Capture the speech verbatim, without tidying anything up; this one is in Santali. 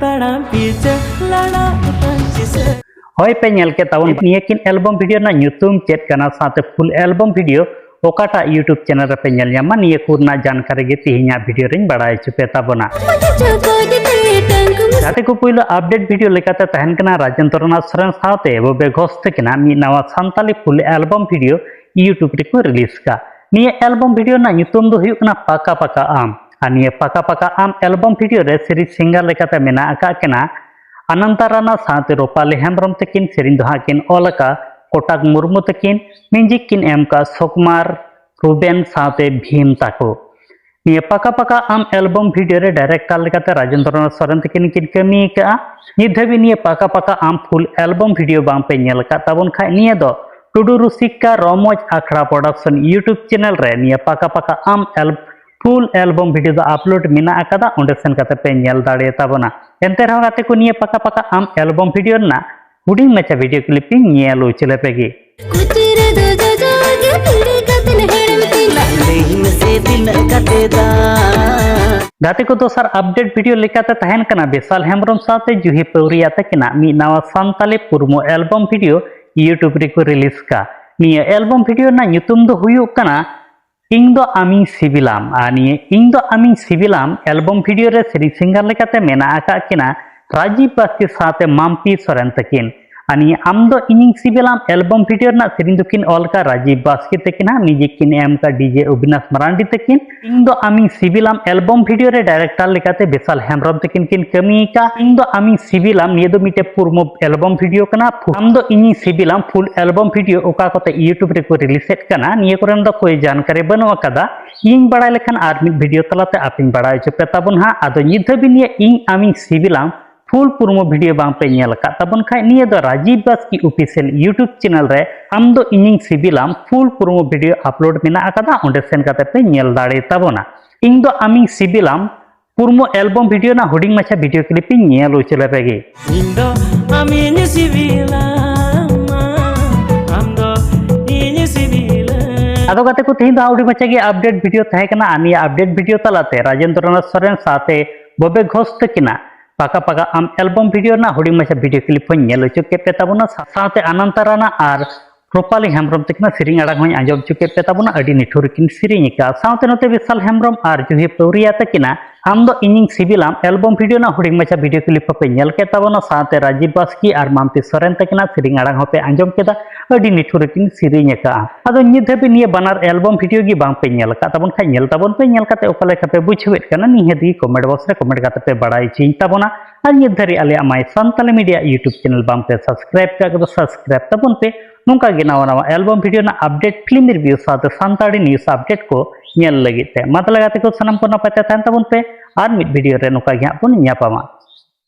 ᱛᱟᱲᱟᱢ ᱯᱤᱪᱷᱟᱹ ᱞᱟᱲᱟ ᱯᱟᱹᱧᱪᱤ ᱥᱟᱹᱲᱤ᱾ ᱦᱳᱭ ᱯᱮ ᱧᱮᱞ ᱠᱮᱫ ᱛᱟᱵᱚᱱ ᱱᱤᱭᱟᱹ ᱠᱤᱱ ᱮᱞᱵᱚᱢ ᱵᱷᱤᱰᱤᱭᱳ ᱨᱮᱱᱟᱜ ᱧᱩᱛᱩᱢ ᱪᱮᱫ ᱠᱟᱱᱟ, ᱥᱟᱶᱛᱮ ᱯᱷᱩᱞ ᱮᱞᱵᱚᱢ ᱵᱷᱤᱰᱤᱭᱳ ᱚᱠᱟᱴᱟᱜ YouTube ᱪᱮᱱᱮᱞ ᱨᱮᱯᱮ ᱧᱮᱞ ᱧᱟᱢᱟ, ᱱᱤᱭᱟᱹ ᱠᱚ ᱨᱮᱱᱟᱜ ᱡᱟᱱᱠᱟᱨᱤ ᱜᱮ ᱛᱤᱦᱤᱧᱟᱜ ᱵᱷᱤᱰᱤᱭᱳ ᱨᱮᱧ ᱵᱟᱲᱟᱭ ᱦᱚᱪᱚ ᱯᱮ ᱛᱟᱵᱚᱱᱟ᱾ ᱜᱟᱛᱮ ᱠᱚ, ᱯᱳᱭᱞᱳ ᱟᱯᱰᱮᱴ ᱵᱷᱤᱰᱤᱭᱳ ᱞᱮᱠᱟᱛᱮ ᱛᱟᱦᱮᱱ ᱠᱟᱱᱟ ᱨᱟᱡᱮᱱᱫᱨᱚᱱᱟᱛᱷ ᱥᱚᱨᱮᱱ ᱥᱟᱶᱛᱮ ᱵᱚᱵᱮ ᱜᱷᱳᱥ ᱛᱟᱹᱠᱤᱱᱟᱜ ᱢᱤᱫ ᱱᱟᱣᱟ ᱥᱟᱱᱛᱟᱞᱤ ᱯᱷᱩᱞ ᱮᱞᱵᱚᱢ ᱵᱷᱤᱰᱤᱭᱳ YouTube ᱨᱮᱠᱚ ᱨᱤᱞᱤᱡᱽ ᱠᱟᱜ᱾ ᱱᱤᱭᱟᱹ ᱮᱞᱵᱚᱢ ᱵᱷᱤᱰᱤᱭᱳ ᱨᱮᱱᱟᱜ ᱧᱩᱛᱩᱢ ᱫᱚ ᱦᱩᱭᱩᱜ ᱠᱟᱱᱟ ᱯᱟᱠᱟ ᱯᱟᱠᱟ ᱟᱢ᱾ ᱟᱨ ᱱᱤᱭᱟᱹ ᱯᱟᱠᱟ ᱯᱟᱠᱟ ᱟᱢ ᱮᱞᱵᱚᱢ ᱵᱷᱤᱰᱤᱭᱳ ᱨᱮ ᱥᱤᱨᱤᱡᱽ ᱥᱤᱝᱜᱟᱨ ᱞᱮᱠᱟᱛᱮ ᱢᱮᱱᱟᱜ ᱟᱠᱟᱫ ᱠᱤᱱᱟ ᱟᱱᱟᱱᱛᱟ ᱨᱟᱱᱟ ᱥᱟᱶᱛᱮ ᱨᱩᱯᱟᱞᱤ ᱦᱮᱢᱵᱨᱚᱢ ᱛᱟᱹᱠᱤᱱ᱾ ᱥᱮᱨᱮᱧ ᱫᱚ ᱦᱟᱸᱜ ᱠᱤᱱ ᱚᱞ ᱟᱠᱟᱫ ᱠᱚᱴᱟᱠ ᱢᱩᱨᱢᱩ ᱛᱟᱹᱠᱤᱱ, ᱢᱤᱣᱡᱤᱠ ᱠᱤᱱ ᱮᱢ ᱟᱠᱟᱫ ᱥᱚᱠᱢᱟᱨ ᱨᱩᱵᱮᱱ ᱥᱟᱶᱛᱮ ᱵᱷᱤᱢ ᱛᱟᱠᱚ᱾ ᱱᱤᱭᱟᱹ ᱯᱟᱠᱟ ᱯᱟᱠᱟ ᱟᱢ ᱮᱞᱵᱚᱢ ᱵᱷᱤᱰᱤᱭᱳ ᱨᱮ ᱰᱟᱭᱨᱮᱠᱴᱟᱨ ᱞᱮᱠᱟᱛᱮ ᱨᱟᱡᱮᱱᱫᱨᱚᱱᱟᱛᱷ ᱥᱚᱨᱮᱱ ᱛᱟᱹᱠᱤᱱ ᱠᱤᱱ ᱠᱟᱹᱢᱤ ᱟᱠᱟᱫᱼᱟ᱾ ᱱᱤᱛ ᱫᱷᱟᱹᱵᱤᱡ ᱱᱤᱭᱟᱹ ᱯᱟᱠᱟ ᱯᱟᱠᱟ ᱟᱢ ᱯᱷᱩᱞ ᱮᱞᱵᱚᱢ ᱵᱷᱤᱰᱤᱭᱳ ᱵᱟᱝ ᱯᱮ ᱧᱮᱞ ᱟᱠᱟᱫ ᱛᱟᱵᱚᱱ ᱠᱷᱟᱡ, ᱱᱤᱭᱟᱹ ᱫᱚ ᱴᱩᱰᱩ ᱨᱩᱥᱤᱠᱟ ᱨᱚᱢᱚᱡᱽ ᱟᱠᱷᱲᱟ ᱯᱨᱚᱰᱟᱠᱥᱚᱱ YouTube ᱪᱮᱱᱮᱞ ᱨᱮ ᱱᱤᱭᱟᱹ ᱯᱟᱠᱟ ᱯᱟᱠᱟ ᱟᱢ ᱮᱞ ᱯᱷᱩᱞ ᱮᱞᱵᱚᱢ ᱵᱷᱤᱰᱤᱭᱳ ᱫᱚ ᱟᱯᱞᱳᱰ ᱢᱮᱱᱟᱜ ᱟᱠᱟᱫᱟ, ᱚᱸᱰᱮ ᱥᱮᱱ ᱠᱟᱛᱮ ᱯᱮ ᱧᱮᱞ ᱫᱟᱲᱮ ᱛᱟᱵᱚᱱᱟ᱾ ᱮᱱᱛᱮ ᱨᱮᱦᱚᱸ ᱜᱟᱛᱮ ᱠᱚ, ᱱᱤᱭᱟᱹ ᱯᱟᱠᱟ ᱯᱟᱠᱟ ᱟᱢ ᱮᱞᱵᱚᱢ ᱵᱷᱤᱰᱤᱭᱳ ᱨᱮᱱᱟᱜ ᱦᱩᱰᱤᱧ ᱢᱟᱪᱷᱟ ᱵᱷᱤᱰᱤᱭᱳ ᱠᱞᱤᱯ ᱤᱧ ᱧᱮᱞ ᱩᱪᱟᱹᱲ ᱟᱯᱮ ᱜᱮ᱾ ᱠᱩᱪᱤ ᱨᱮᱫᱚ ᱡᱚᱡᱚ ᱜᱮ ᱯᱤᱲᱤ ᱠᱟᱛᱮᱱ ᱦᱮᱲᱮᱢ ᱛᱤᱧ᱾ ᱞᱟᱹᱭ ᱢᱮᱥᱮ ᱛᱤᱱᱟᱹᱜ ᱠᱟᱛᱮ ᱫᱟᱢ? ᱜᱟᱛᱮ ᱠᱚ, ᱫᱚᱥᱟᱨ ᱟᱯᱰᱮᱴ ᱵᱷᱤᱰᱤᱭᱳ ᱞᱮᱠᱟᱛᱮ ᱛᱟᱦᱮᱱ ᱠᱟᱱᱟ ᱵᱤᱥᱟᱞ ᱦᱮᱢᱵᱨᱚᱢ ᱥᱟᱶᱛᱮ ᱡᱩᱦᱤ ᱯᱟᱹᱣᱨᱤᱭᱟ ᱛᱟᱹᱠᱤᱱᱟᱜ ᱢᱤᱫ ᱱᱟᱣᱟ ᱥᱟᱱᱛᱟᱞᱤ ᱯᱩᱨᱢᱩ ᱮᱞᱵᱚᱢ ᱵᱷᱤᱰᱤᱭᱳ YouTube ᱨᱮᱠᱚ ᱨᱤᱞᱤᱡᱽ ᱠᱟᱜ᱾ ᱱᱤᱭᱟᱹ ᱮᱞᱵᱚᱢ ᱵᱷᱤᱰᱤᱭᱳ ᱨᱮᱱᱟᱜ ᱧᱩᱛᱩᱢ ᱫᱚ ᱦᱩᱭᱩᱜ ᱠᱟᱱᱟ ᱤᱧ ᱫᱚ ᱟᱢᱤᱧ ᱥᱤᱵᱤᱞᱟᱢ᱾ ᱟᱨ ᱱᱤᱭᱟᱹ ᱤᱧ ᱫᱚ ᱟᱢᱤᱧ ᱥᱤᱵᱤᱞᱟᱢ ᱮᱞᱵᱚᱢ ᱵᱷᱤᱰᱤᱭᱳ ᱨᱮ ᱥᱮᱨᱮᱧ ᱥᱤᱝᱜᱟᱨ ᱞᱮᱠᱟᱛᱮ ᱢᱮᱱᱟᱜ ᱟᱠᱟᱫ ᱠᱤᱱᱟ ᱨᱟᱡᱤᱵ ᱵᱟᱥᱠᱮ ᱥᱟᱶᱛᱮ ᱢᱟᱢᱯᱤ ᱥᱚᱨᱮᱱ ᱛᱟᱹᱠᱤᱱ᱾ ᱟᱨ ᱱᱤᱭᱟᱹ ᱟᱢ ᱫᱚ ᱤᱧᱤᱧ ᱥᱤᱵᱤᱞᱟᱢ ᱮᱞᱵᱚᱢ ᱵᱷᱤᱰᱤᱭᱳ ᱨᱮᱱᱟᱜ ᱥᱮᱨᱮᱧ ᱫᱚᱠᱤᱱ ᱚᱞ ᱟᱠᱟᱫ ᱨᱟᱡᱤᱵ ᱵᱟᱥᱠᱮ ᱛᱟᱹᱠᱤᱱ, ᱦᱟᱸᱜ ᱢᱤᱣᱡᱤᱠ ᱠᱤᱱ ᱮᱢ ᱟᱠᱟᱫ ᱰᱤᱡᱮ ᱚᱵᱤᱱᱟᱥ ᱢᱟᱨᱟᱱᱰᱤ ᱛᱟᱹᱠᱤᱱ᱾ ᱤᱧ ᱫᱚ ᱟᱢᱤᱧ ᱥᱤᱵᱤᱞᱟᱢ ᱮᱞᱵᱚᱢ ᱵᱷᱤᱰᱤᱭᱳ ᱨᱮ ᱰᱟᱭᱨᱮᱠᱴᱟᱨ ᱞᱮᱠᱟᱛᱮ ᱵᱤᱥᱟᱞ ᱦᱮᱢᱵᱨᱚᱢ ᱛᱟᱹᱠᱤᱱ ᱠᱤᱱ ᱠᱟᱹᱢᱤ ᱟᱠᱟᱫ᱾ ᱤᱧ ᱫᱚ ᱟᱢᱤᱧ ᱥᱤᱵᱤᱞᱟᱢ, ᱱᱤᱭᱟᱹ ᱫᱚ ᱢᱤᱫᱴᱮᱡ ᱯᱩᱨᱢᱩ ᱮᱞᱵᱚᱢ ᱵᱷᱤᱰᱤᱭᱳ ᱠᱟᱱᱟ᱾ ᱟᱢ ᱫᱚ ᱤᱧᱤᱧ ᱥᱤᱵᱤᱞᱟᱢ ᱯᱷᱩᱞ ᱮᱞᱵᱚᱢ ᱵᱷᱤᱰᱤᱭᱳ ᱚᱠᱟ ᱠᱚᱛᱮ YouTube ᱨᱮᱠᱚ ᱨᱤᱞᱤᱡᱮᱫ ᱠᱟᱱᱟ, ᱱᱤᱭᱟᱹ ᱠᱚᱨᱮᱱ ᱫᱚ ᱠᱳᱭ ᱡᱟᱱᱠᱟᱨᱤ ᱵᱟᱹᱱᱩᱜ ᱟᱠᱟᱫᱟ᱾ ᱤᱧ ᱵᱟᱲᱟᱭ ᱞᱮᱠᱷᱟᱱ ᱟᱨ ᱢᱤᱫ ᱵᱷᱤᱰᱤᱭᱳ ᱛᱟᱞᱟᱛᱮ ᱟᱯᱮᱧ ᱵᱟᱲᱟᱭ ᱦᱚᱪᱚ ᱯᱮ ᱛᱟᱵᱚᱱ ᱦᱟᱸᱜ᱾ ᱟᱫᱚ ᱱᱤᱛ ᱫᱷᱟᱹᱵᱤᱡ ᱱᱤᱭᱟᱹ ᱤᱧ ᱟᱢᱤᱧ ᱥᱤᱵᱤᱞᱟᱢ ᱯᱷᱩᱞ ᱯᱩᱨᱢᱩ ᱵᱷᱤᱰᱤᱭᱳ ᱵᱟᱝ ᱯᱮ ᱧᱮᱞ ᱟᱠᱟᱫ ᱛᱟᱵᱚᱱ ᱠᱷᱟᱡ, ᱱᱤᱭᱟᱹ ᱫᱚ ᱨᱟᱡᱤᱵ ᱵᱟᱥᱠᱮ ᱚᱯᱷᱤᱥᱤᱭᱟᱞ YouTube ᱪᱮᱱᱮᱞ ᱨᱮ ᱟᱢ ᱫᱚ ᱤᱧᱤᱧ ᱥᱤᱵᱤᱞᱟᱢ ᱯᱷᱩᱞ ᱯᱩᱨᱢᱩ ᱵᱷᱤᱰᱤᱭᱳ ᱟᱯᱞᱳᱰ ᱢᱮᱱᱟᱜ ᱟᱠᱟᱫᱟ, ᱚᱸᱰᱮ ᱥᱮᱱ ᱠᱟᱛᱮ ᱯᱮ ᱧᱮᱞ ᱫᱟᱲᱮ ᱛᱟᱵᱚᱱᱟ᱾ ᱤᱧ ᱫᱚ ᱟᱢᱤᱧ ᱥᱤᱵᱤᱞᱟᱢ ᱯᱩᱨᱢᱩ ᱮᱞᱵᱚᱢ ᱵᱷᱤᱰᱤᱭᱳ ᱨᱮᱱᱟᱜ ᱦᱩᱰᱤᱧ ᱢᱟᱪᱷᱟ ᱵᱷᱤᱰᱤᱭᱳ ᱠᱞᱤᱯ ᱤᱧ ᱧᱮᱞ ᱩᱪᱟᱹᱲ ᱟᱯᱮ ᱜᱮ᱾ ᱤᱧ ᱫᱚ ᱟᱢᱤᱧ ᱥᱤᱵᱤᱞᱟᱢᱟ, ᱟᱢ ᱫᱚ ᱤᱧ ᱥᱤᱵᱤᱞᱟᱢ᱾ ᱟᱫᱚ ᱜᱟᱛᱮ ᱠᱚ, ᱛᱮᱦᱮᱧ ᱫᱚ ᱦᱩᱰᱤᱧ ᱢᱟᱪᱷᱟ ᱜᱮ ᱟᱯᱰᱮᱴ ᱵᱷᱤᱰᱤᱭᱳ ᱛᱟᱦᱮᱸ ᱠᱟᱱᱟ᱾ ᱟᱨ ᱱᱤᱭᱟᱹ ᱟᱯᱰᱮᱴ ᱵᱷᱤᱰᱤᱭᱳ ᱛᱟᱞᱟᱛᱮ ᱨᱟᱡᱮᱱᱫᱨᱚᱱᱟᱛᱷ ᱥᱚᱨᱮᱱ ᱥᱟᱶᱛᱮ ᱵᱚᱵᱮ ᱜᱷᱳᱥ ᱛᱟᱹᱠᱤᱱᱟᱜ ᱯᱟᱠᱟ ᱯᱟᱠᱟ ᱟᱢ ᱮᱞᱵᱚᱢ ᱵᱷᱤᱰᱤᱭᱳ ᱨᱮᱱᱟᱜ ᱦᱩᱰᱤᱧ ᱢᱟᱪᱷᱟ ᱵᱷᱤᱰᱤᱭᱳ ᱠᱞᱤᱯ ᱦᱚᱸᱧ ᱧᱮᱞ ᱦᱚᱪᱚ ᱠᱮᱫ ᱯᱮ ᱛᱟᱵᱚᱱᱟ, ᱥᱟ- ᱥᱟᱶᱛᱮ ᱟᱱᱟᱱᱛᱟ ᱨᱟᱱᱟ ᱟᱨ ᱨᱩᱯᱟᱞᱤ ᱦᱮᱢᱵᱨᱚᱢ ᱛᱟᱹᱠᱤᱱᱟᱜ ᱥᱮᱨᱮᱧ ᱟᱲᱟᱝ ᱦᱚᱸᱧ ᱟᱸᱡᱚᱢ ᱦᱚᱪᱚ ᱠᱮᱫ ᱯᱮ ᱛᱟᱵᱚᱱᱟ᱾ ᱟᱹᱰᱤ ᱱᱤᱴᱷᱩᱨ ᱨᱮᱠᱤᱱ ᱥᱮᱨᱮᱧ ᱟᱠᱟᱫᱼᱟ᱾ ᱥᱟᱶᱛᱮ ᱱᱚᱛᱮ ᱵᱤᱥᱟᱞ ᱦᱮᱢᱵᱨᱚᱢ ᱟᱨ ᱡᱩᱦᱤ ᱯᱟᱹᱣᱨᱤᱭᱟ ᱛᱟᱹᱠᱤᱱᱟᱜ ᱟᱢ ᱫᱚ ᱤᱧᱤᱧ ᱥᱤᱵᱤᱞᱟᱢ ᱮᱞᱵᱚᱢ ᱵᱷᱤᱰᱤᱭᱳ ᱨᱮᱱᱟᱜ ᱦᱩᱰᱤᱧ ᱢᱟᱪᱷᱟ ᱵᱷᱤᱰᱤᱭᱳ ᱠᱞᱤᱯ ᱦᱚᱸᱯᱮ ᱧᱮᱞ ᱠᱮᱫ ᱛᱟᱵᱚᱱᱟ᱾ ᱥᱟᱶᱛᱮ ᱨᱟᱡᱤᱵ ᱵᱟᱥᱠᱤ ᱟᱨ ᱢᱟᱢᱛᱤ ᱥᱚᱨᱮᱱ ᱛᱟᱹᱠᱤᱱᱟᱜ ᱥᱮᱨᱮᱧ ᱟᱲᱟᱝ ᱦᱚᱸᱯᱮ ᱟᱸᱡᱚᱢ ᱠᱮᱫᱟ᱾ ᱟᱹᱰᱤ ᱱᱤᱴᱷᱩᱨ ᱨᱮᱠᱤᱱ ᱥᱮᱨᱮᱧ ᱟᱠᱟᱫᱼᱟ᱾ ᱟᱫᱚ ᱱᱤᱛ ᱫᱷᱟᱹᱵᱤᱡ ᱱᱤᱭᱟᱹ ᱵᱟᱱᱟᱨ ᱮᱞᱵᱚᱢ ᱵᱷᱤᱰᱤᱭᱳ ᱜᱮ ᱵᱟᱝ ᱯᱮ ᱧᱮᱞ ᱟᱠᱟᱫ ᱛᱟᱵᱚᱱ ᱠᱷᱟᱱ, ᱧᱮᱞ ᱛᱟᱵᱚᱱ ᱯᱮ᱾ ᱧᱮᱞ ᱠᱟᱛᱮ ᱚᱠᱟ ᱞᱮᱠᱟ ᱯᱮ ᱵᱩᱡᱷᱟᱹᱣᱮᱫ ᱠᱟᱱᱟ, ᱱᱤᱦᱟᱹᱛ ᱜᱮ ᱠᱚᱢᱮᱱᱴ ᱵᱚᱠᱥ ᱨᱮ ᱠᱚᱢᱮᱱᱴ ᱠᱟᱛᱮ ᱯᱮ ᱵᱟᱲᱟᱭ ᱦᱚᱪᱚᱧ ᱛᱟᱵᱚᱱᱟ᱾ ᱟᱨ ᱱᱤᱛ ᱫᱷᱟᱹᱨᱤᱡ ᱟᱞᱮᱭᱟᱜ ᱢᱟᱭ ᱥᱟᱱᱛᱟᱞᱤ ᱢᱤᱰᱤᱭᱟ YouTube ᱪᱮᱱᱮᱞ ᱵᱟᱝ ᱯᱮ ᱥᱟᱵᱥᱠᱨᱟᱭᱤᱵ ᱠᱟᱜ ᱠᱚᱫᱚ ᱥᱟᱵᱥᱠᱨᱟᱭᱤᱵ ᱛᱟᱵᱚᱱ ᱯᱮ᱾ ᱱᱚᱝᱠᱟ ᱜᱮ ᱱᱟᱣᱟ ᱱᱟᱣᱟ ᱮᱞᱵᱚᱢ ᱵᱷᱤᱰᱤᱭᱳ ᱨᱮᱱᱟᱜ ᱟᱯᱰᱮᱴ, ᱯᱷᱤᱞᱢ ᱨᱤᱵᱷᱤᱭᱩ ᱥᱟᱶᱛᱮ ᱥᱟᱱᱛᱟᱲᱤ ᱱᱤᱭᱩᱡᱽ ᱟᱯᱰᱮᱴ ᱠᱚ ᱧᱮᱞ ᱞᱟᱹᱜᱤᱫ ᱛᱮ᱾ ᱢᱟ ᱛᱟᱦᱚᱞᱮ ᱜᱟᱛᱮ ᱠᱚ, ᱥᱟᱱᱟᱢ ᱠᱚ ᱱᱟᱯᱟᱭ ᱛᱮ ᱛᱟᱦᱮᱱ ᱛᱟᱵᱚᱱ ᱯᱮ᱾ ᱟᱨ ᱢᱤᱫ ᱵᱷᱤᱰᱤᱭᱳ ᱨᱮ ᱱᱚᱝᱠᱟ ᱜᱮ ᱦᱟᱸᱜ ᱵᱚᱱ ᱧᱟᱯᱟᱢᱟ᱾